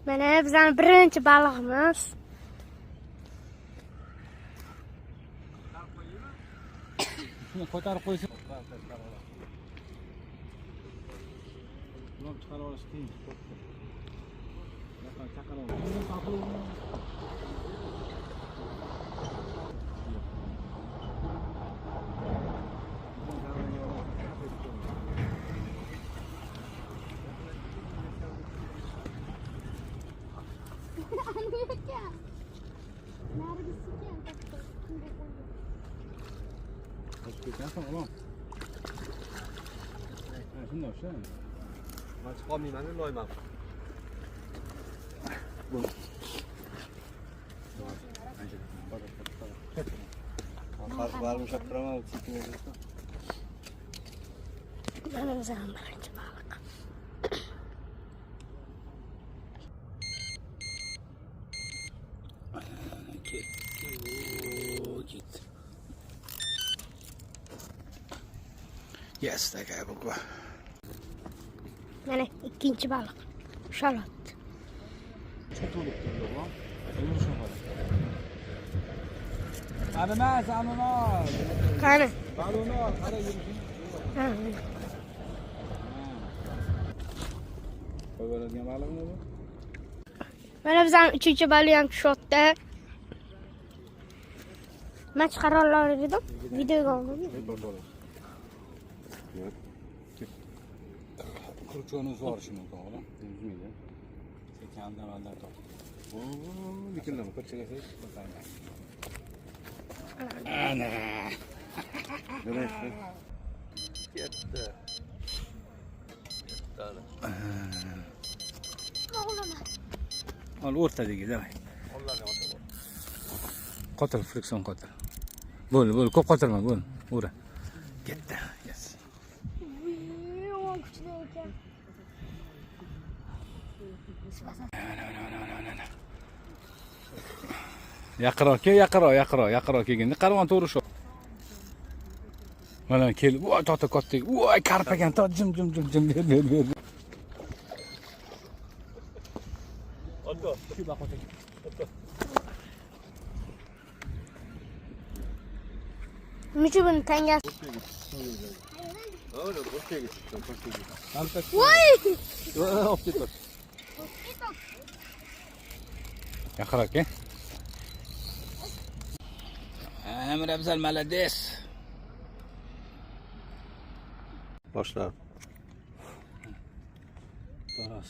Mana bizning birinchi balig'imiz. Shuni ko'tarib qo'ysin. Buni chiqarib olish qiyin. Qochib ketgansan, o'g'lim. Shunday o'sha. Man chiqolmayman, loyman. Baribir ushlab turaman, sekin. Mana bizning birinchi baliq. Ketdi. Yes, такая буква. Mana ikkinchi baliq. Shalot. Ananas, ananas. Qani? Baloni qara yurishing. Ha. Qo'yib beradigan baliqmi bu? Mana bizning uchinchi baliq ham tushyapti. Men chiqara olar edim. Videoga oldim. Qurchoni uzorishi mumkin, o'g'lim. Uzmaydi. Sekin aldan-aldan top. Mikillama, ko'rchaga. Ana. Ketdi. Ketdi. Al o'rtadagi, davay. Qotir, friksion qotir. Bo'l, bo'l, ko'p qotirma, bo'l. Ura. Ketdi. Yes. Yomon kuchli ekan. Ana. Yaqinroq kel, yaqinroq, yaqinroq, yaqinroq kelganda qarvon to'g'ri shu. Mana kel, voy tota katta, voy karp ekan, to jim jim jim jim ber ber ber. Nima buni tangasi? Öyle, burchaga chiqdi, burchaga. Voy! Olib ketdi. Yaqinroq kel. Amir Afzal молодец. Boshla. Taras.